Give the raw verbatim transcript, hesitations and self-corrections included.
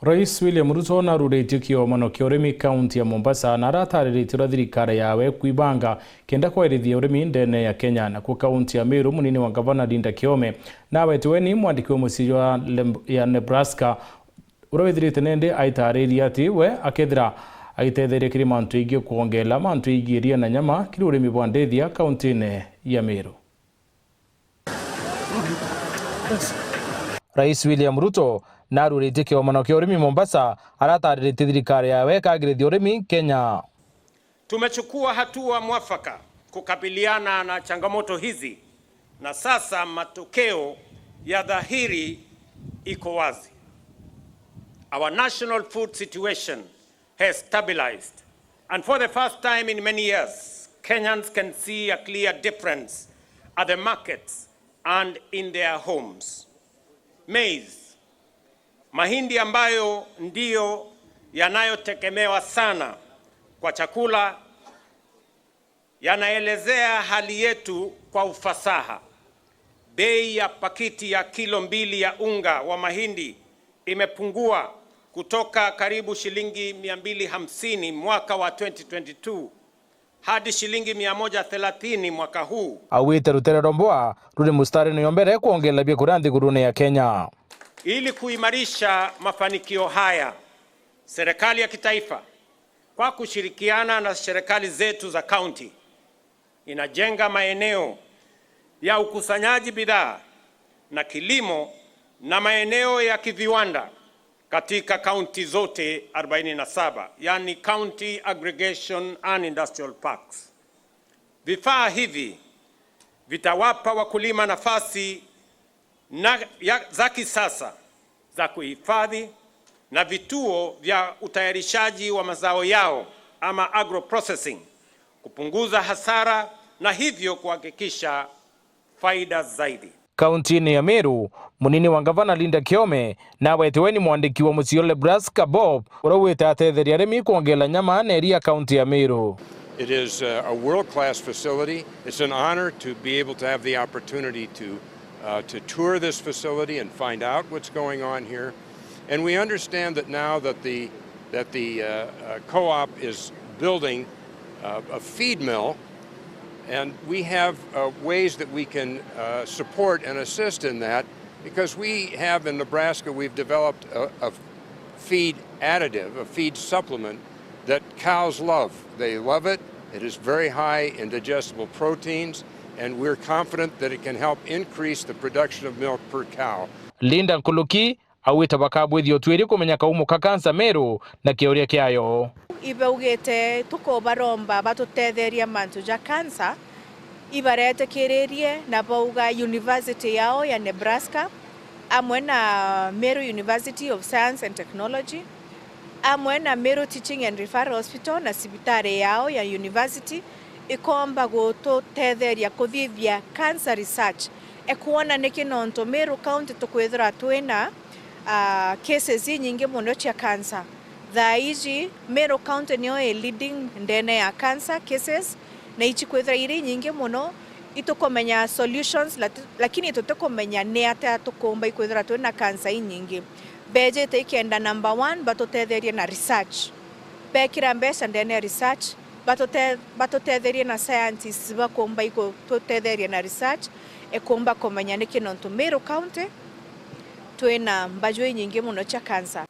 Rais William Ruto naruritie kiomano kia urimi kaunti ya Mombasa na aratariritie uria thirikari yawe kwibanga kenda kwairithia urimi ndene ya Kenya. Nakuo kaunti ya Meru, munini wa ngavana Linda Kiome nawetiwe ni mwandiki wa mucii jwa Lem-, ya Nebraska, uria withirite nende aitariria ati we akethira agitetheria kiri mantu ingi kwongela mantu ingi iria na nyama kiri urimi bwa ndithia kauntine ya Meru. Rais William Ruto naruritie kiomano kia urimi Mombasa, aratariritie thirikari yawe ikagirithia urimi Kenya. Tumechukua hatua mwafaka kukabiliana na changamoto hizi, na sasa matokeo ya dhahiri iko wazi. Our national food situation has stabilized, and for the first time in many years, Kenyans can see a clear difference at the markets and in their homes. Maize, mahindi ambayo ndiyo yanayotegemewa sana kwa chakula, yanaelezea hali yetu kwa ufasaha. Bei ya pakiti ya kilo mbili ya unga wa mahindi imepungua kutoka karibu shilingi mia mbili hamsini mwaka wa twenty twenty-two hadi shilingi mia moja thelathini mwaka huu. Augite rutere rwa mbua ruri mustarine jwa mbere kwongela biakuria nthigurune ya Kenya. Ili kuimarisha mafanikio haya, serikali ya kitaifa kwa kushirikiana na serikali zetu za kaunti inajenga maeneo ya ukusanyaji bidhaa na kilimo na maeneo ya kiviwanda katika kaunti zote arobaini na saba, yani County Aggregation and Industrial Parks. Vifaa hivi vitawapa wakulima nafasi na ya, za kisasa za kuhifadhi na vituo vya utayarishaji wa mazao yao ama agro processing, kupunguza hasara na hivyo kuhakikisha faida zaidi. Kauntine ya Meru, munini wa ngavana Linda Kiome nawetiwe ni mwandiki wa mucii jwa Nebraska Bob, uria ugwite atetheria arimi kwongela nyama na iria kaunti ya Meru. It is, uh, a world-class facility. It's an honor to be able to have the opportunity to, uh, to tour this facility and find out what's going on here. And we understand that now that the, that the, uh, uh, co-op is building, uh, a feed mill, and we have, uh, ways that we can, uh, support and assist in that, because we have in Nebraska, we've developed a, a feed additive, a feed supplement that cows love. They love it. It is very high in digestible proteins, and we're confident that it can help increase the production of milk per cow. Linda Nkuluki augite bakabwithia utuiri kumenya kaumo ka kansa Meru na kiuria kiayo. Ibaugite tukubaromba batutetheria mantu ja kansa, ibaretikiririe na bauga university yao ya Nebraska amwe na Meru University of Science and Technology amwe na Meru Teaching and Referral Hospital na cibitari yao ya university ikomba gututetheria kuthithia cancer research, ekwona niki nontu Meru County tukwithirwa twina, ah, cases inyingi muno cia cancer. Thaa iji, Meru County niyo i leading ndene ya cancer cases, na ici kwithira iri inyingi muno, itukumenya solutions, lati-, lakini tutikumenya ni atia tukumba ikwithira twina cancer inyingi. Bejite ikenda number one, batutetherie na research. Bekira mbeca ndene ya research, batute-, batutetherie na scientists bakumba igututetheria na research, ekumba kumenya niki nontu Meru County twina mbaju inyingi muno cia cancer.